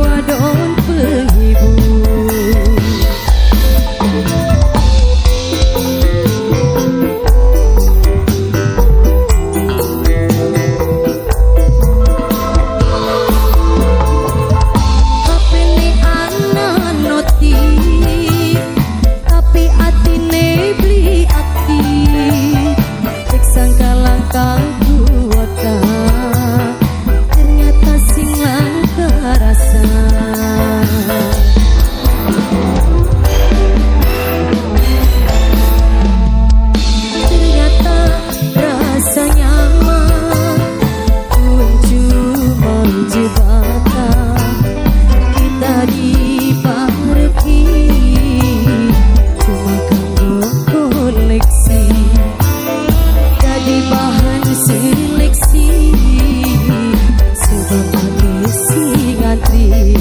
wadon penghibur. HP-ne ana notif, tapi atine beli aktif. Cek sangka langka kuota, ternyata sing langka rasa. Ternyata rasa nyaman pun cuma jebakan. Kita dipareki cuma kanggo koleksi, jadi bahan seleksi sebab akeh sing ngantri.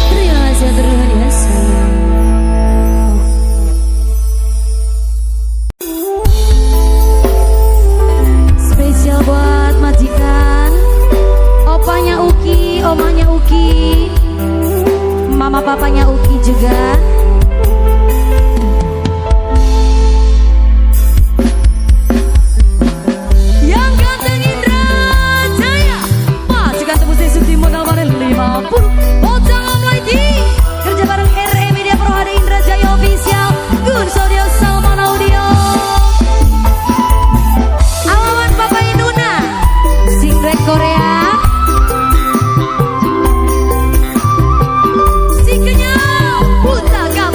Terima kasih terus ya sayang. Spesial buat majikan, opanya Uki, omanya Uki, mama papanya Uki juga. Yang ganteng Indra Jaya, majikan tebus Suti modal bareng 50, Bocah Om Laiti, kerja bareng RE Media Pro HD Indra Jaya Official, Gun Audio Salman Audio. Alamat Papa Inuna, Singlet Korea. Si kenyal, Buta K.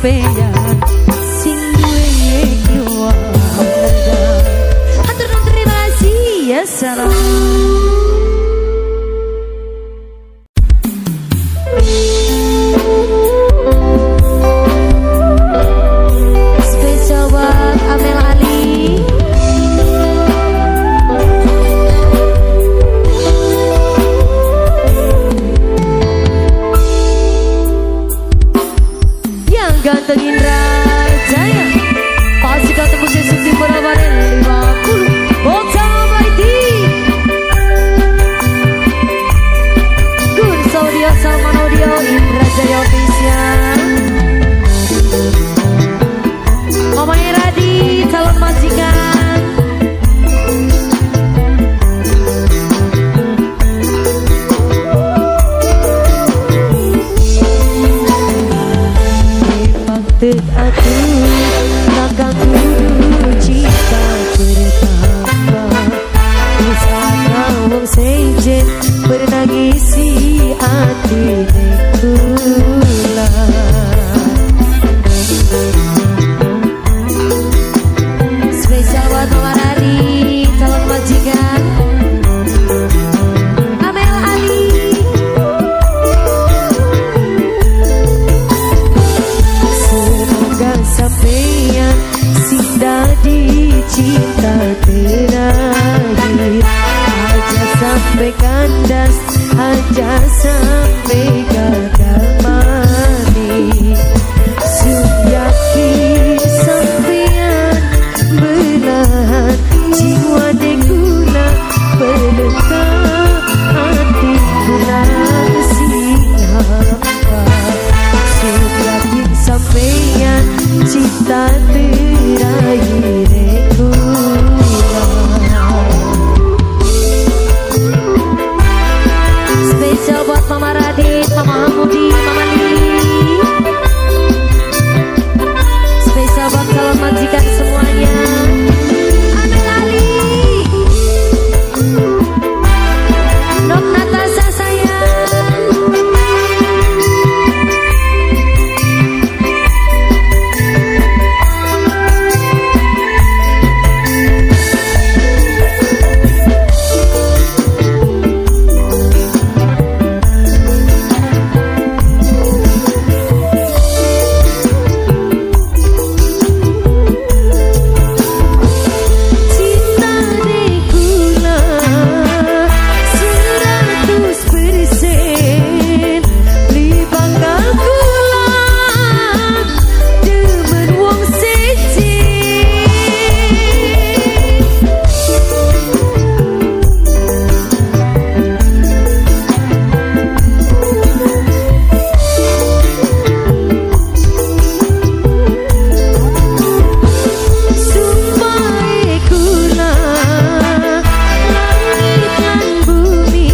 Sampeyan sing duwe keluarga. Hatur nuhun, terima kasih ya, salam. Spesial buat Amel Ali. Yang ganteng Indra Jaya, pasukan tembus Suki Murabaren 50 Bocah Mighty Gun Saudio Salman Audio Indra Jaya Official. Mama Eradi calon majikan. Memang tek aku kakang kudu cinta pertama. Wis ana wong sejen pernah ngisi atine kula. Spesial buat Mama Rari calon majikan Amel Ali. Semoga sampeyan sing dadi cinta terakhir. Aja sampai kandas, aja sampai gagal mati. Yakin sampeyan belahan jiwa kula pelengkap hati kula sing hampa. Yakin sampeyan cinta terakhir kula. Spesial buat Mama Radit, Mama Hamudi, Mama Lili. Spesial buat calon majikan semuanya. Amel Ali, Nok Natasha sayang. Cinta kula 100% beli bakal kula demen wong siji. Sumpah kula langit lan bumi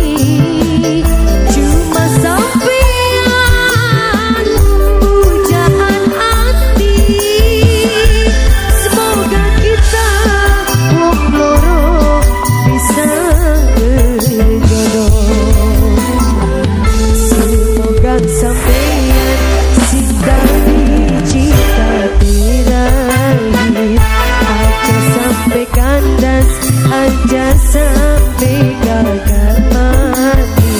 cuma sampeyan pujaan hati. Semoga kita wong loro bisa berjodoh. Semoga sampeyan sing dadi cinta terakhir. Aja sampai kandas, aja sampai gagal mati.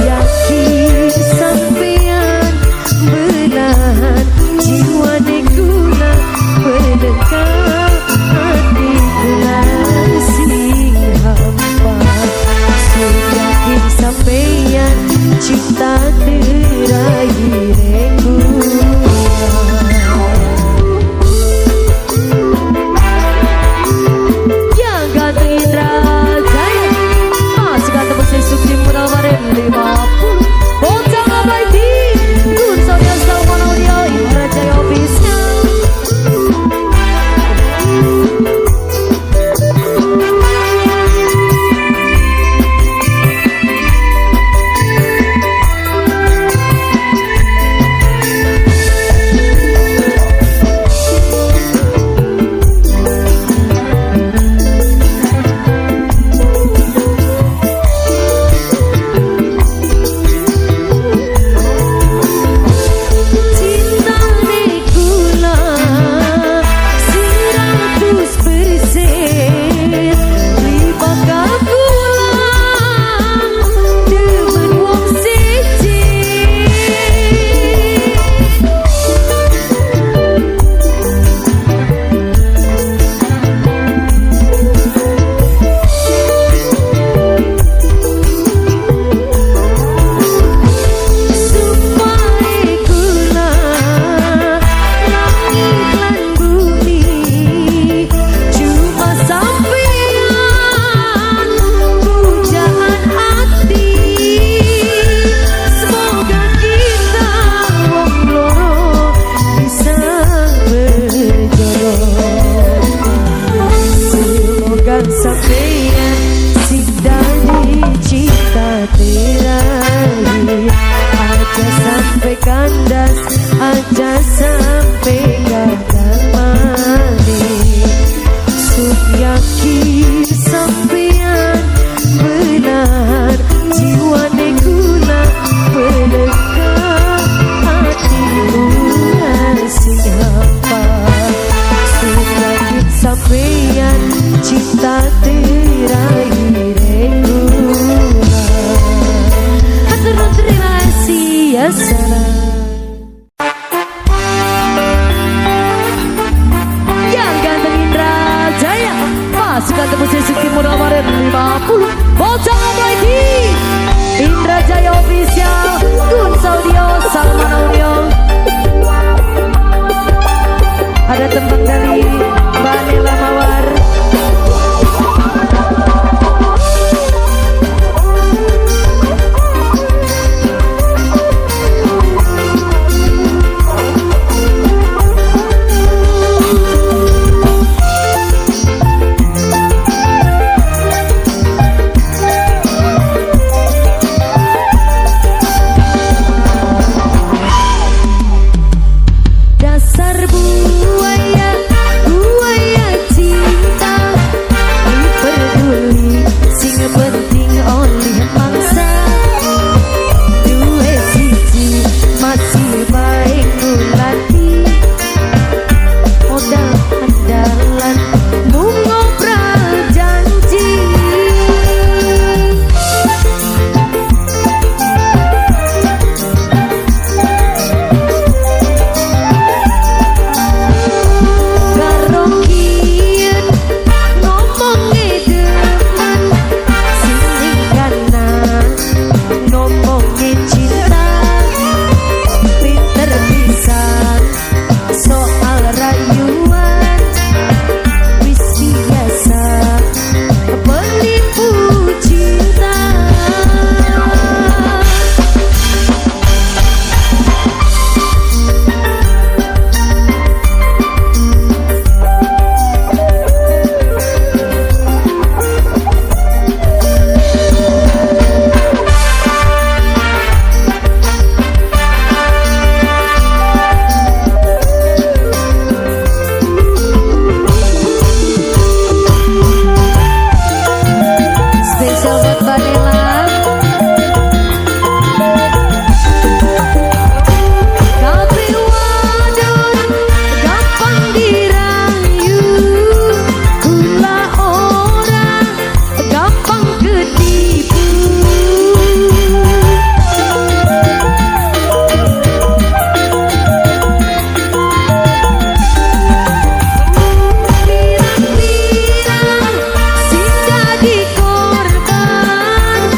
Yakin sampeyan belahan jiwa kula pelengkap hati kula sing hampa. Yakin sampeyan cinta terakhir kula. Yang ganteng Indra Jaya, pasukan tembus Suki Munawar 50 Bocah Abaidi Gun Saudio Salman Audio Indra Jaya Official. terakhir. Aja sampai kandas, aja sampai gagal maneh. Sun yakin sampean belahan jiwane kula, pelengkap hatimu sing hampa. Sun yakin sampean cinta terakhir kula. Hatur nuhun, terima kasih ya salam. Yang ganteng Indra Jaya, pasukan tembus Suki modal 50 Bocah lagi Indra Jaya Official, Gun Audio, Salman Audio. Ada tembang dari Mbak Nela Mawar. Dasar buaya, buaya cinta, peduli sing penting oleh mangsa. Duwe siji masih baik nulati, modal andalan mung ngobrol janji. Karokien ngomonge demen, sing ning kanan ngomonge cinta, pinter pisan soal rayuan, wis biasa penipu cinta. Spesial buat Mbak Nela. Kabeh wadon gampang dirayu, kula ora gampang ketipu. Pirang-pirang sing dadi korban.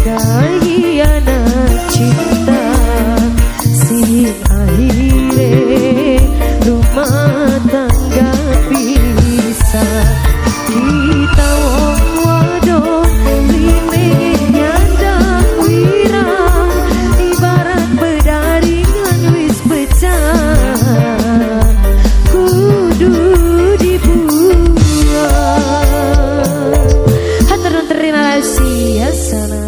Hianat cinta sing akhire rumah tangga pisah. Kita wong wadon lime nyandang wirang, ibarat pedaringan wis pecah kudu dibuang. Hatur nuhun, terima kasih ya sana.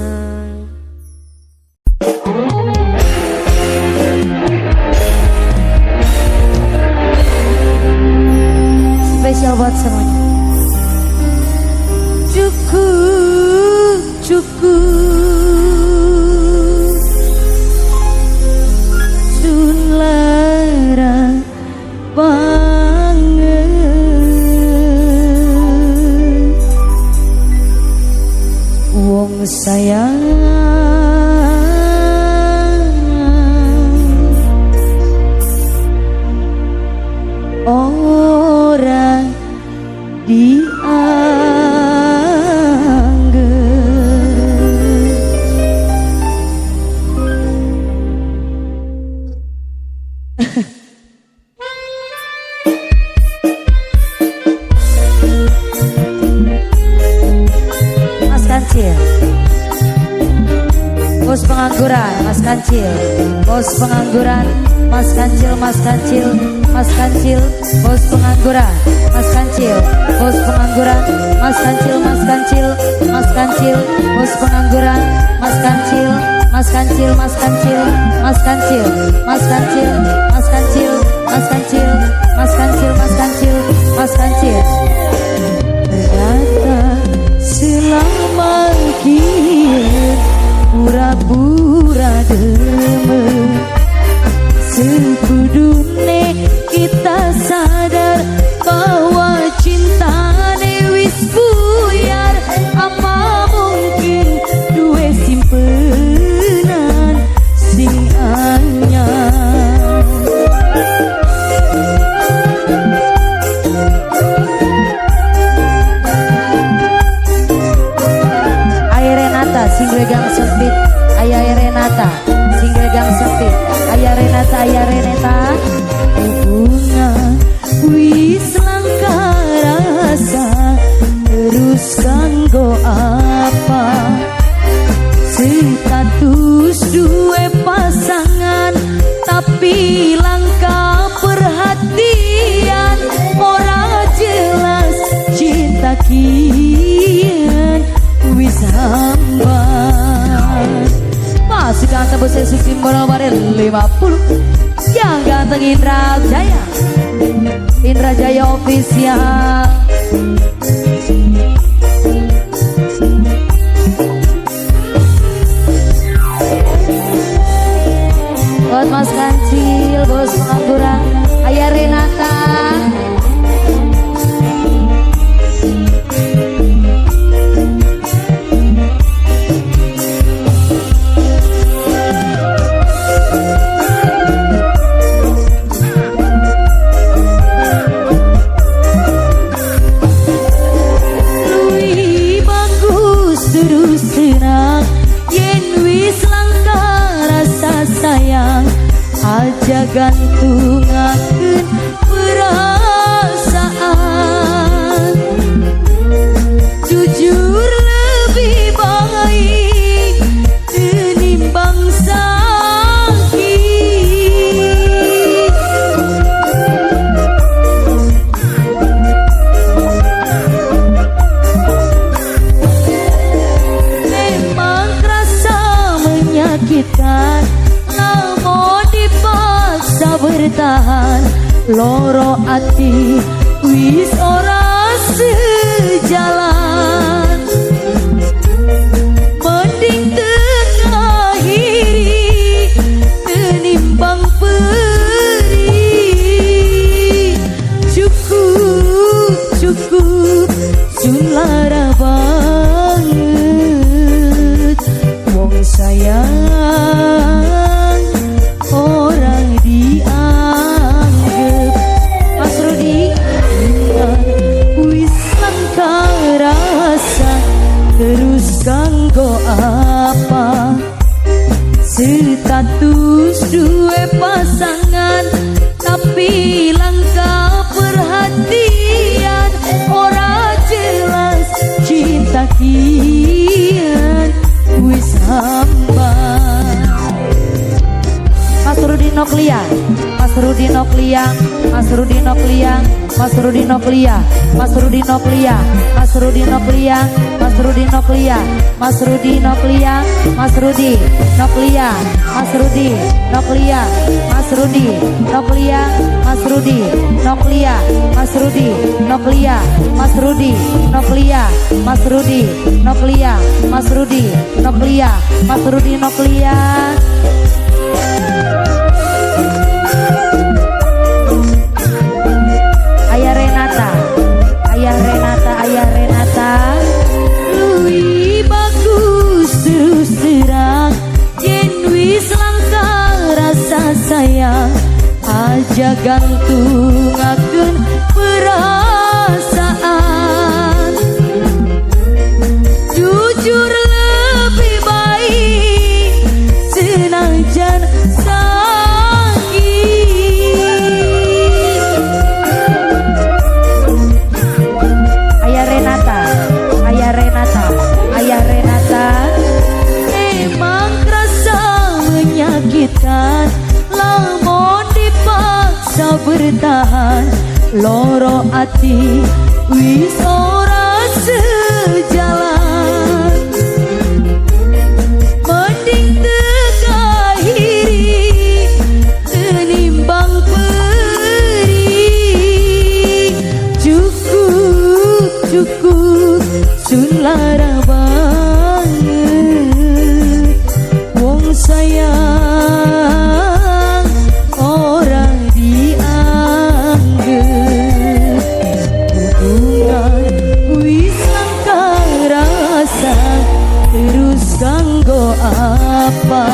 Spesial buat semuanya. Cukup, cukup, sun lara banget. Wong sayang ora dianggep. Mas Kancil, bos pengangguran, Mas Kancil, bos pengangguran, Mas Kancil, Mas Kancil, Mas Kancil, bos pengangguran, Mas Kancil, bos pengangguran, Mas Kancil, Mas Kancil, Mas Kancil, bos pengangguran, Mas Kancil, Mas Kancil, Mas Kancil, Mas Kancil, Mas Kancil, Mas Kancil, Mas Kancil, Mas Kancil, Mas Kancil, Mas Kancil. Ternyata selama kian pura-pura demen, sekudune kita sadar bahwa cintane wis buyar. Ama mungkin duwe simpenan sing anyar. Ayah Renata, single gang sempit. Ayah Renata, single gang sempit. Ayah Renata, Ayah Renata. Hubungan wis langka rasa, terus kanggo apa? Status duwe pasangan tapi langka perhatian, ora jelas cinta kian wis hambar. Masih ganteng bos Susi Moroware 50. Yang ganteng Indra Jaya, Indra Jaya Official. Buat Mas Kancil, bos pengangguran, Ayah Renata. Luwih bagus terus terang yen wis langka rasa sayang, aja gantungaken perasaan. Jujur lebih baik tenimbang sakit. Memang kerasa menyakitkan, namun dipaksa bertahan. Loro ati wis ora sejalan, mending tengakhiri tenimbang perih. Cukup, cukup, sun lara banget. Wong sayang ora dianggep. Mas Rudi, wis langka rasa, terus kanggo apa? Noklia, Mas Rudi Noklia, Mas Rudi Noklia, Mas Rudi Noklia, Mas Rudi Noklia, Mas Rudi Noklia, Mas Rudi Noklia, Mas Rudi Noklia, Mas Rudi Noklia, Mas Rudi Noklia, Mas Rudi Noklia, Mas Rudi Noklia, Mas Rudi Noklia, Mas Rudi Noklia, Mas Rudi Noklia, Mas Rudi Noklia, Mas Rudi Noklia. Ayah Renata, Ayah Renata, Ayah Renata. Luwih bagus terus terang yen wis langka rasa sayang, aja gantungaken perasaan. Jujur lebih baik senajan sakit. Ayah Renata, Ayah Renata, Ayah Renata. Emang kerasa menyakitkan lamun dipaksa bertahan, loro ati wis ora sejalan. Mending teka iri tenimbang perih. Cukup, cukup, sun lara banget, wong sayang ora dianggep. Hubungan wis langka rasa, terus kanggo apa?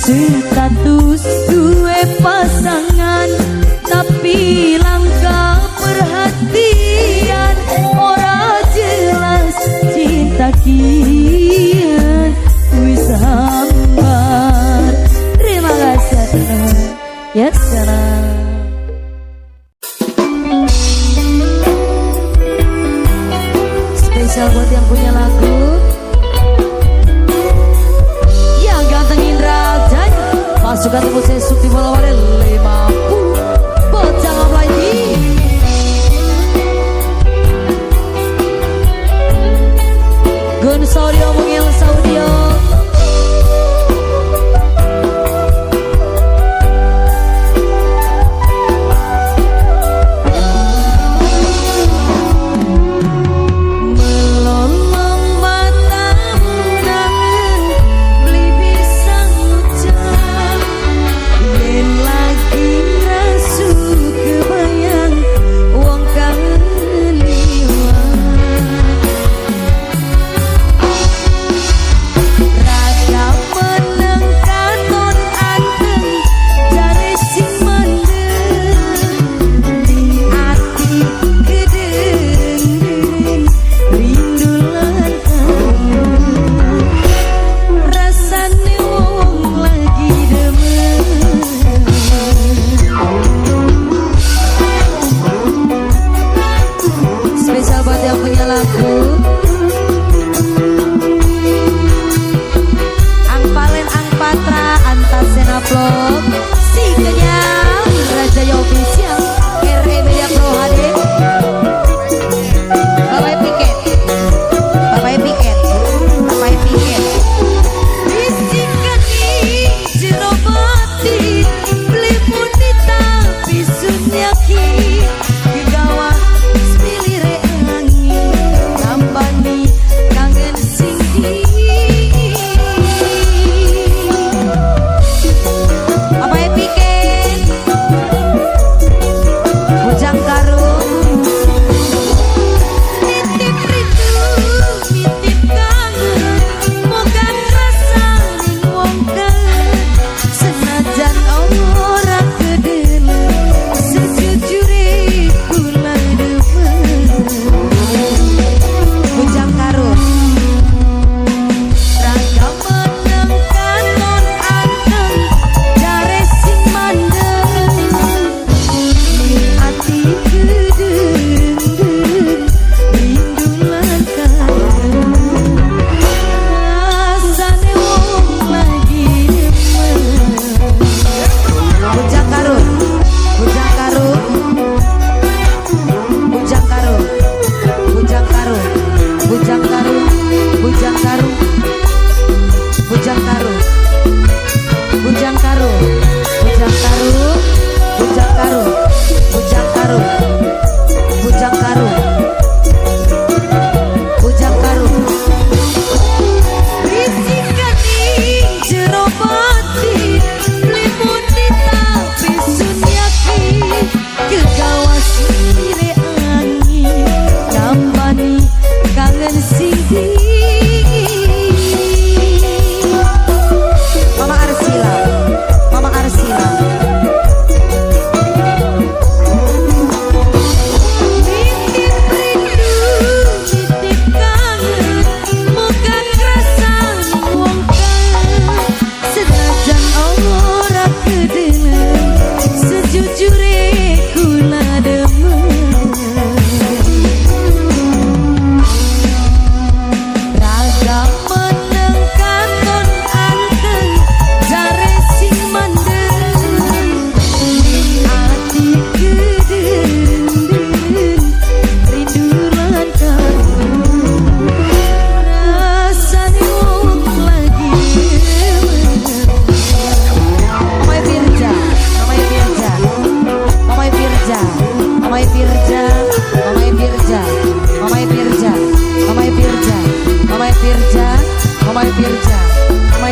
Status duwe pasangan tapi langka perhatian, ora jelas cinta kian wis hambar. Terima kasih. Ya salam. Spesial buat yang punya lagu yang ganteng Indra Jaya. Pasukan musik Sukti Bolawale 50 Bocah Lagi.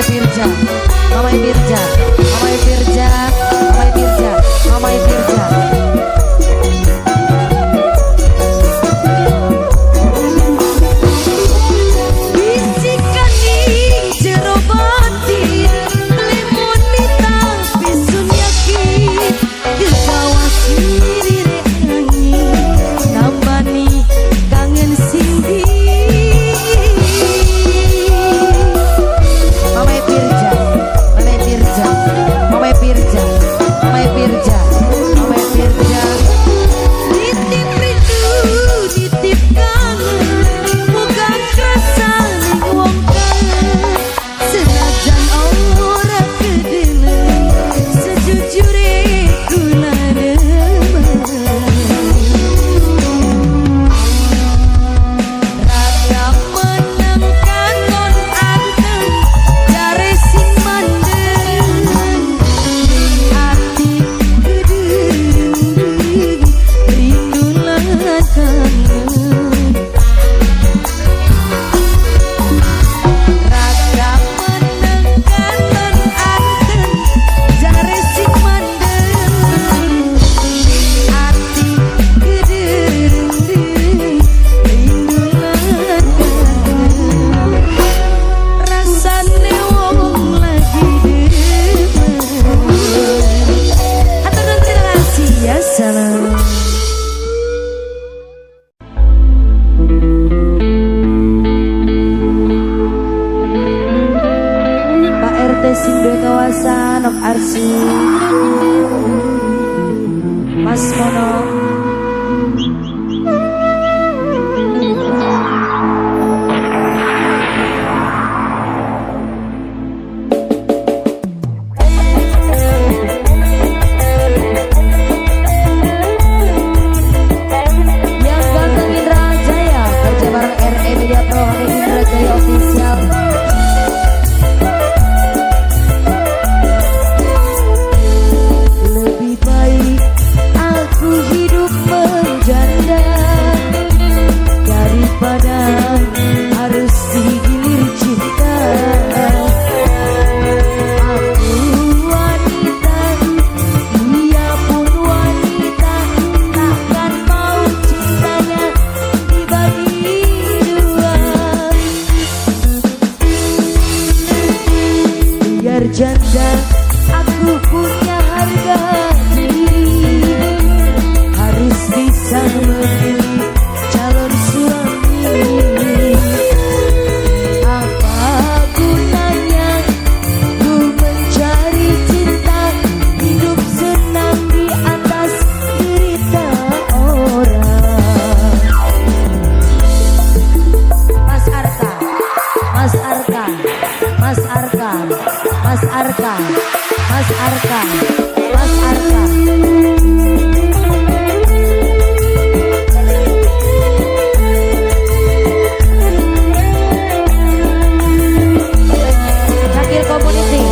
Pirja, Mama Pirja, Mama Pirja, Mama Pirja, Mama Pirja. Bisikan ing jero batin, lemoni tapi sun yakin, kebawa sirire angin, nambani kangen sing. Mama Pirja, Mama Pirja, Mama Pirja, Mama Pirja, Mama Pirja. Nitip rindu, nitip kangen, muga kerasa ning wong kangen. Senajan ora kedeleng, sejujure kula demen. Rada meneng katon anteng, jare sing mandeng, ning ati kedeng, rindu lan kangen. Rada meneng katon anteng, jare sing mandeng, ning ati kedeng, rindu lan kangen. Rasane wong lagi demen. Hatur nuhun, terima kasih ya, salam. Pak RT sing duwe kawasan Om Arsi, Mas Mono. Yang ganteng Indra Jaya kerja bareng RE Media Pro HD Indra Jaya Official. Lebih baik aku hidup menjanda daripada harus digilir cinta. Aku wanita, dia pun wanita, takkan mau cintanya dibagi dua. Biar janda aku punya harga diri, harus bisa memilih calon suami. Apa gunanya ku mencari cinta, hidup senang di atas derita orang. Mas Arka, Mas Arka, Mas Arka, Mas Arka, Mas Arka, Mas Arka. Cakil Community,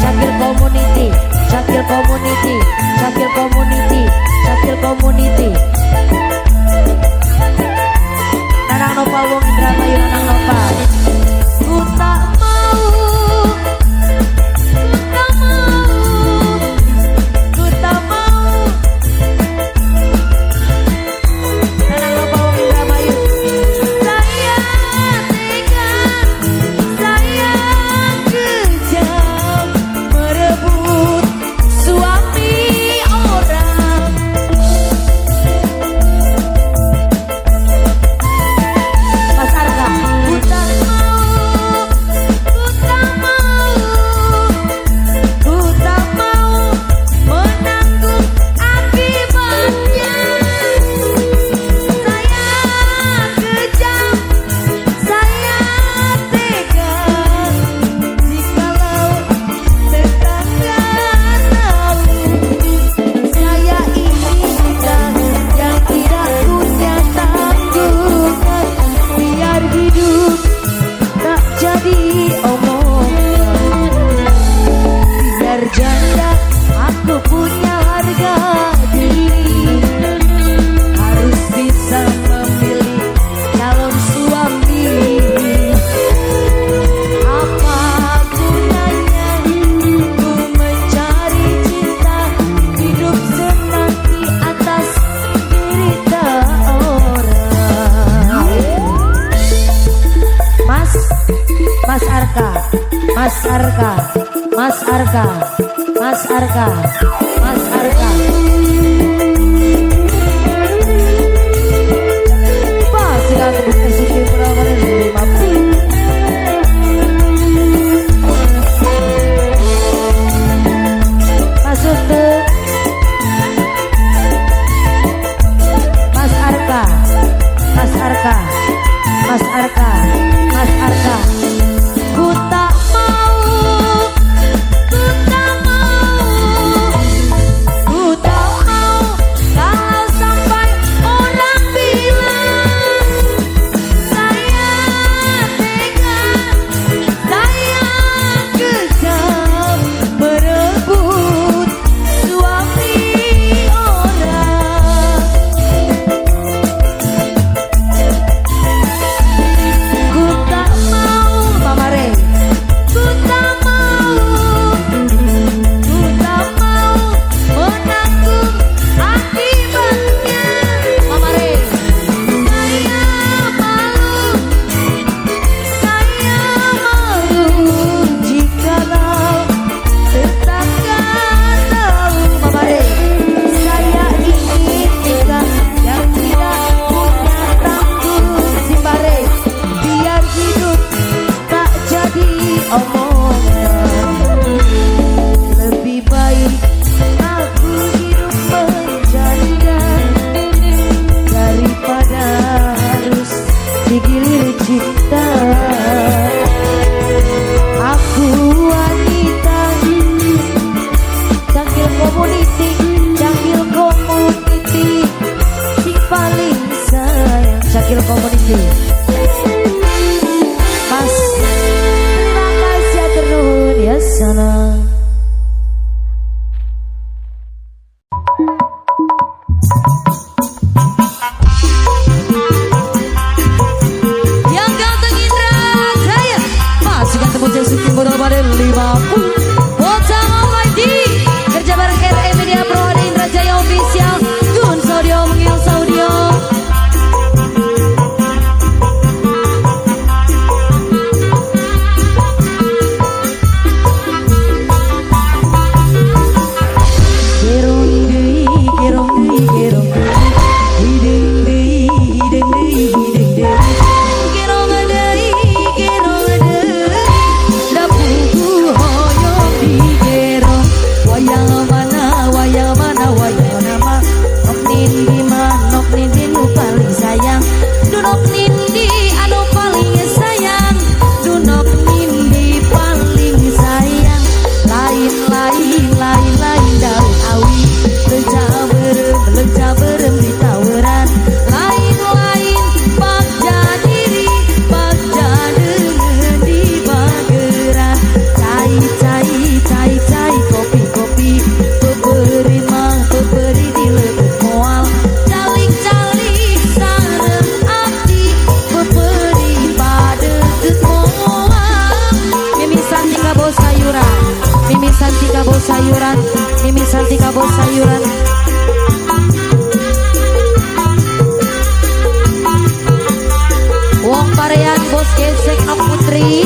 Cakil Community, Cakil Community, Cakil Community, Cakil Community. Nanang Nova wong Indramayu, Nanang Nova. Ku tak mau, ku tak mau, ku tak mau. Mas Arka, Mas Arka, Mas Arka, Mas Arka. Pasukan tebus SUT berapa 50. Masuk ke Mas Arka, Mas Arka, Mas Arka, Mas Arka. Ku tak mau, ku tak mau, ku tak mau kalau sampai orang bilang saya tega, saya kejam merebut suami orang. Ku tak mau, Mama Rey. Ku tak mau, ku tak mau menanggung akibatnya. Mama Rey. Saya malu, saya malu jikalau tetangga tahu. Mama Rey. Saya ingin nikah yang tidak punya tanggung. Simbare, biar hidup tak jadi omongan. Lebih baik aku hidup menjanda daripada harus digilir cinta. Aku wanita cangkil community, cangkil community, sing paling sayang cangkil community. Mas, terima kasih terus ya sana. Yang ganteng Indra Jaya, pasukan tebus SUT modal pada 50. Bocah Almighty, kerja bareng RE Media Pro ada Indra Jaya Official, Gun Saudio Mengil Saudio. Gerong deui, gerong deui, gerong deui. Hideung deui, hideung deui, hideung deui. Gerong deui, gerong deui, dapuku hoyong digerong. Wayang mana, wayang mana, wayang nama. Nok nindi mah, nok nindi nu paling sayang. Dunok nindi anu paling sayang, dunok nindi paling sayang. Lain, lain, lain, lain daun awi. Leca berem di taweran. Lain-lain bagja diri, bagja deungeun di bageran. Cai, cai, cai, cai, kopi, kopi. Peperi mah, peperi di leuweut moal. Calik-calik sareng abdi, peperi padeukeut moal. Mimi Santika bos sayuran, Mimi Santika bos sayuran, Mimi Santika bos sayuran. Wong Parean bos gesek nok putri,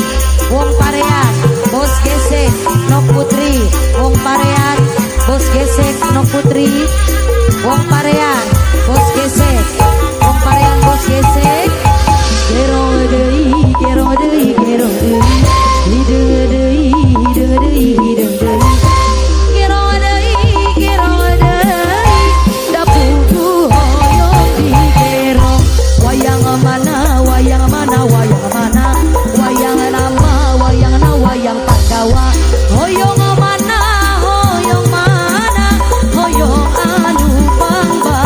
Wong Parean bos gesek nok putri, Wong Parean bos gesek nok putri, Wong Parean bos gesek, Wong Parean bos gesek. Gerong deui, gerong deui, gerong deui. Hideung deui, hideung deui, hideung deui. Gerong deui, gerong deui, Dapuku hoyong digerong. Wayang mana, wayang mana, wayang mana. Wayang nama, wayang na, wayang Pandawa. Hoyong mana, hoyong mana, hoyong anu pangbawa.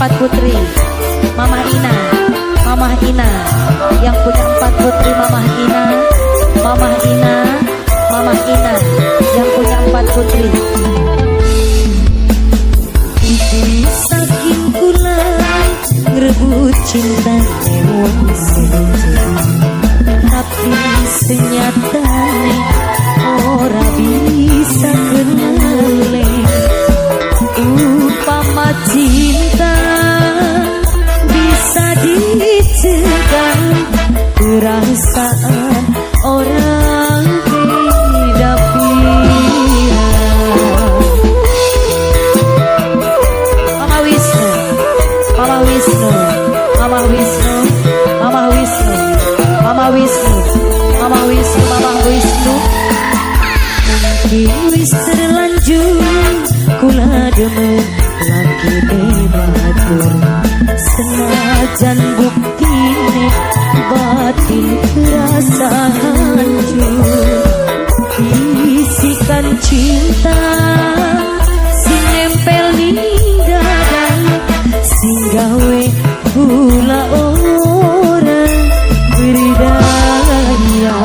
empat putri, Mama Ina, Mama Ina, yang punya empat putri, Mama Ina, Mama Ina, Mama Ina, yang punya empat putri. Saking kula ngrebut cintane wong siji, tapi senyatane ora bisa kenale. Upama cinta bisa dicegah, perasaan orang beda pihak. Mama Wisnu, Mama Wisnu, Mama Wisnu, Mama Wisnu, Mama Wisnu, Mama Wisnu, Mama Wisnu. Mungkin wis terlanjur kula demen laki batur, senajan buktine batin terasa hancur. Bisikan cinta sing nempel ning dada, sing gawe kula ora berdaya.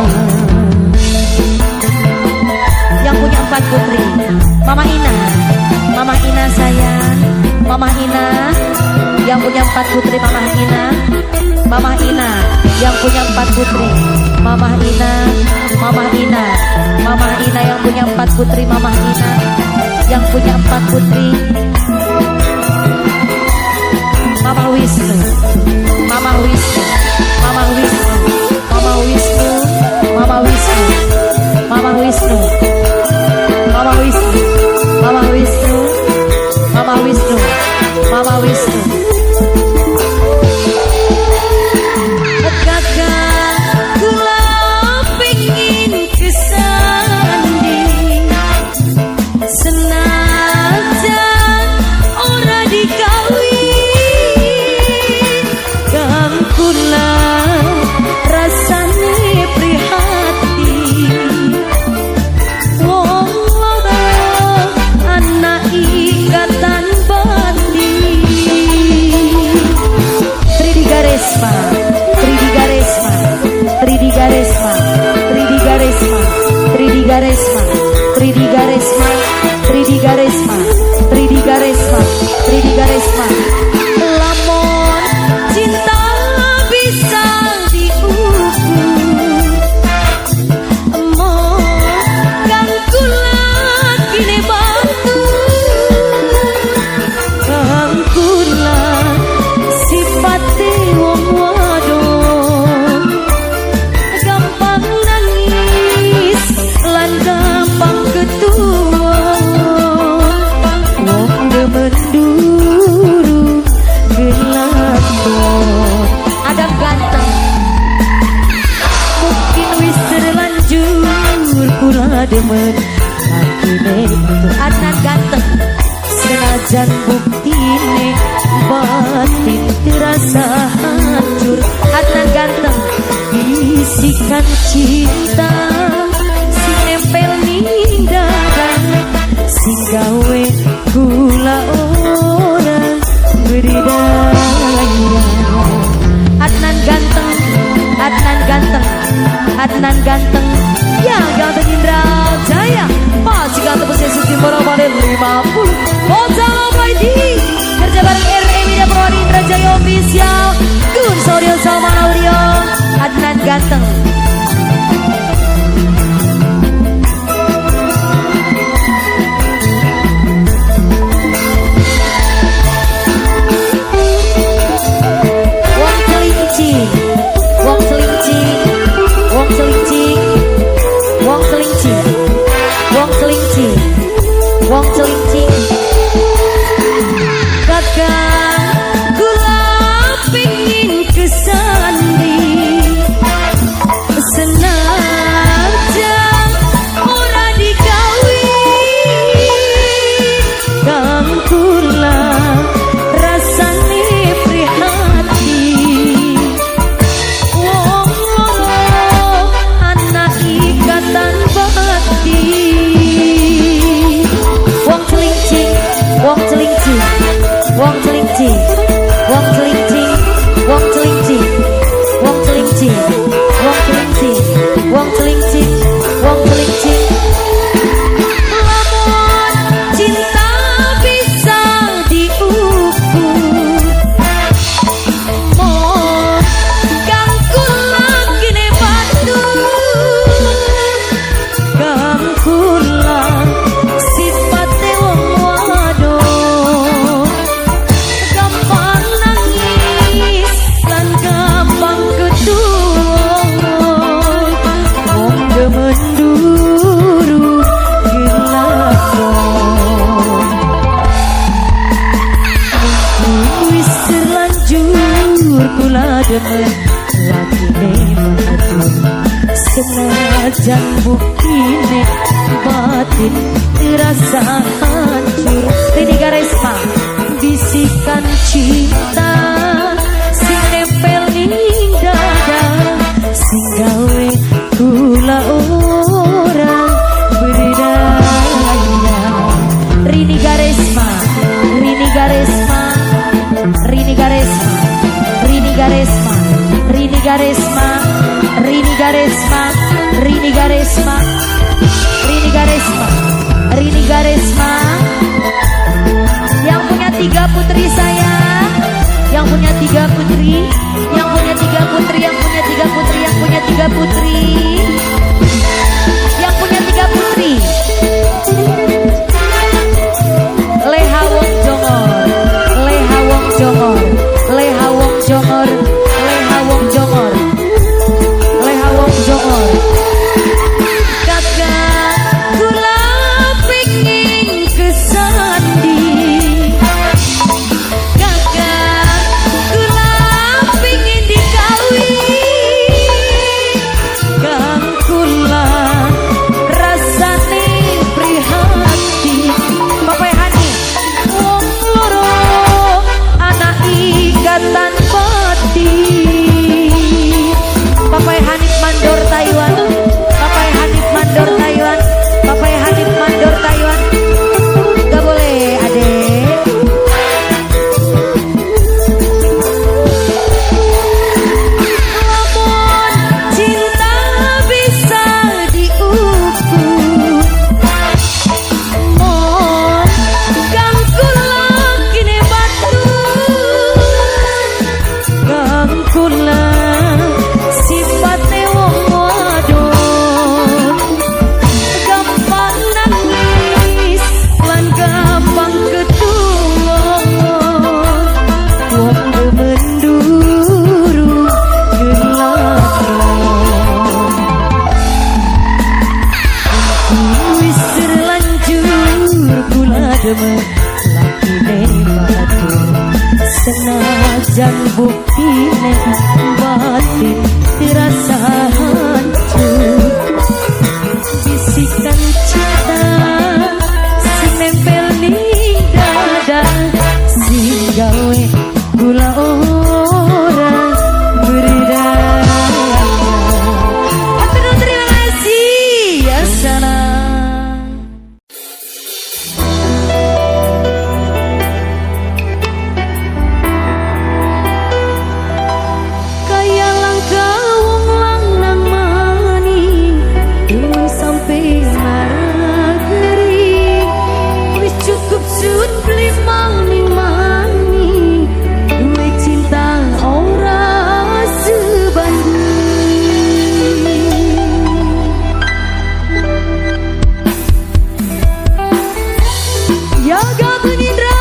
Yang punya empat putri, Mama Ina, Mama Ina sayang, Mama Ina, yang punya empat putri, Mama Ina, Mama Ina, yang punya empat putri, Mama Ina, Mama Ina, Mama Ina yang punya empat putri, Mama Ina, yang punya empat putri, Mama Wisnu, Mama Wisnu, Mama Wisnu, Mama Wisnu, Mama Wisnu, Mama Wisnu, Mama Wisnu, Mama Wisnu, Mama Wisnu, Mama Wisnu. Kakak kula pingin kesanding, senajan ora dikawin, kang kula rasane prihatin. Wong loro anak ikatan batin. Tridiga Resma, Tridiga Resma, Tridiga Resma, Tridiga Resma, Tridiga Resma, Tridiga Resma, Tridiga Resma, Tridiga Resma, Tridiga Resma. Lamun cinta bisa diukur, emoh kang kula kini batur. Kang kula sifate wong wadon, gampang nangis lan gampang ketuwon. Wong demen durung kelakon. Adam ganteng, mungkin wis terlanjur kula demen lakine Adnan ganteng, senajan buktine batin terasa hancur. Adnan ganteng, bisikan cinta sing nempel ning dada, sing gawe kula ora berdaya. Adnan ganteng, Adnan ganteng, Adnan ganteng, yang ganteng Indra Jaya, masih ganteng posisi Timur 50. Bocah Lomai kerja bareng RE Media Pro Indra Jaya Official, Gun Audio Salman Audio, Adnan ganteng. Wong kelinci, wong kelinci, wong kelinci, wong kelinci, wong kelinci, wong kelinci. Kakak kula pingin kesandi, terlanjur kula demen lakine matur, senajan buktine batin terasa hancur. Rini Garesma, bisikan cinta sing nempel ning dada, sing gawe kula ora berdaya. Rini Garesma, Rini Garesma, Rini Garesma, Rini Garesma, Rini Garesma, Rini Garesma, Rini Garesma, Rini Garesma, Rini Garesma. Yang punya tiga putri sayang, yang punya tiga putri, yang punya tiga putri, yang punya tiga putri, yang punya tiga putri, yang punya tiga putri. Leha Wong Jongor, Leha Wong Jongor, Leha Wong Jongor, Leha Wong Jongor, Leha Wong Jongor. Kakak kula pengin kesandi, kakak kula pengin dikawin, kang kula rasane prihatin. Bapak Hani, wong loro anak ikatan batin. Papai Hanif mandor Taiwan, Papai Hanif mandor Taiwan, Papai Hanif mandor Taiwan. Gak boleh adek. Lamun cinta bisa diukur, mon kang kula kini batu, kang kula sifate wong wadon, gampang nangis lan gampang ketuwon, wong demen duru ngelakon. Wis terlanjur kula demen lakine batur, senajan buktine batin terasa hancur. Bisikan cinta sing nempel ning dada, sing gawe kula ora berdaya. Hatur nuhun, terima kasih ya salam. Kaya langka wong lanang maning, demen sampe marageri. Wis cukup sut beli maning maning, duwe cinta ora sebanding. Ya Ganteng Indra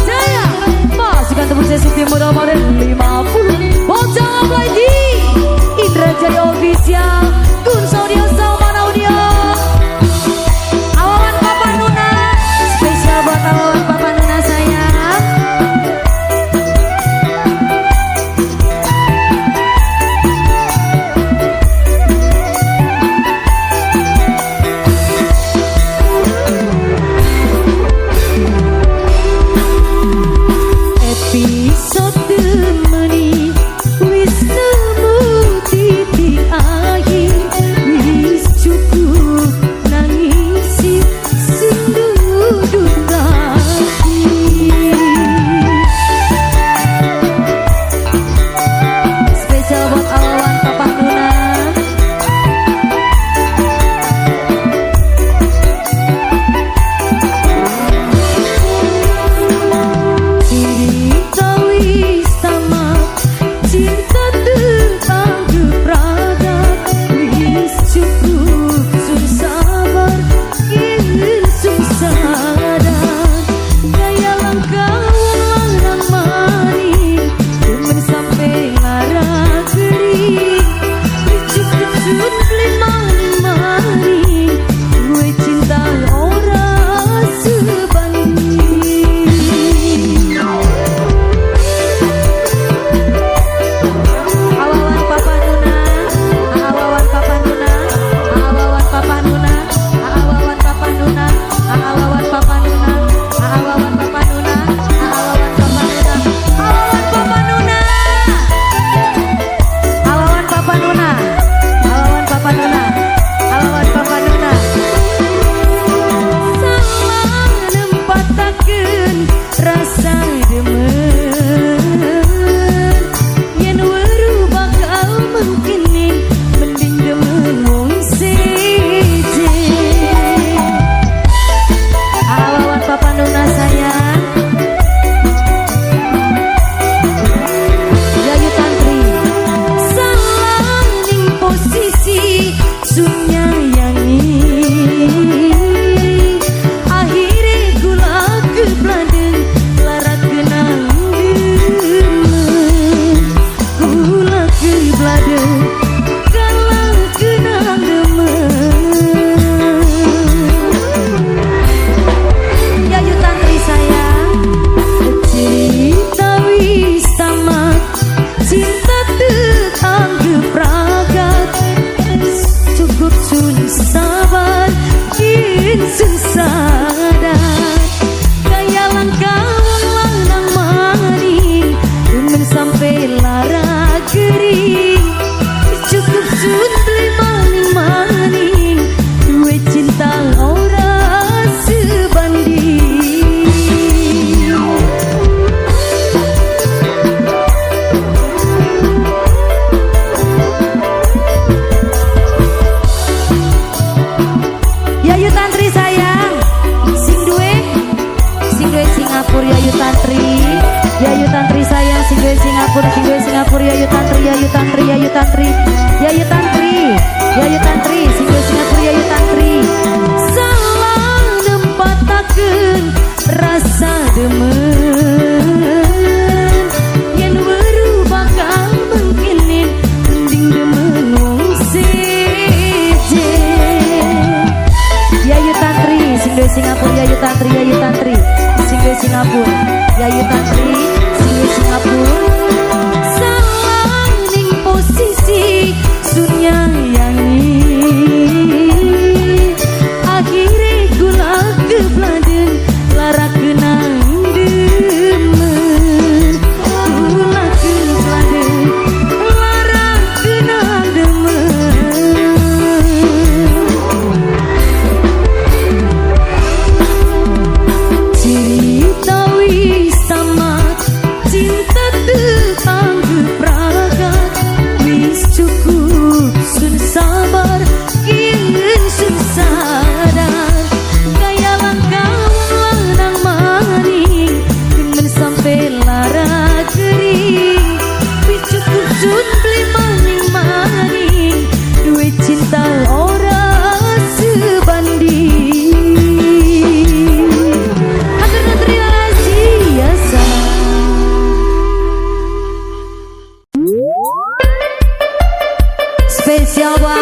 Jaya, pasukan tebus Siti Muda Model 50 Bocah lagi Indra Jaya Official, Gun Audio, Salman Audio, Awawan Papa Nuna, spesial buat Awawan Papa Nuna sayang. Episode meni wis nemu titik akhir, wis cukup nangisi sing duduk takdir. Spesial buat Awawan Papa Nuna. Cerita wis tamat. sing duwe Singapura, sing duwe Singapura, Yayu Tantri, Yayu Tantri, Yayu Tantri, Yayu Tantri, Yayu Tantri, sing duwe Singapura, Yayu Tantri. Salah nempatakeun rasa demen, yen weruh bakal mengkinin, mending demen wong sejen. Yayu Tantri, sing duwe Singapura, Yayu Tantri, Yayu Tantri, sing duwe Singapura, Yayu Tantri, sing duwe Singapura. Salah ning posisi sun nyayangi, akhire kula kebladen lara kenang demen, kula kebladen lara kenang demen. Cerita wis tamat, cinta teanggep ragat, wis cukup sun sabar, kien sun sadar, kaya langkah wong lanang maning, demen sampe lara kering, wis cukup sun beli maning maning, duwe cinta ora sebanding. Hatur nuhun, terima kasih ya salam. Spesial buat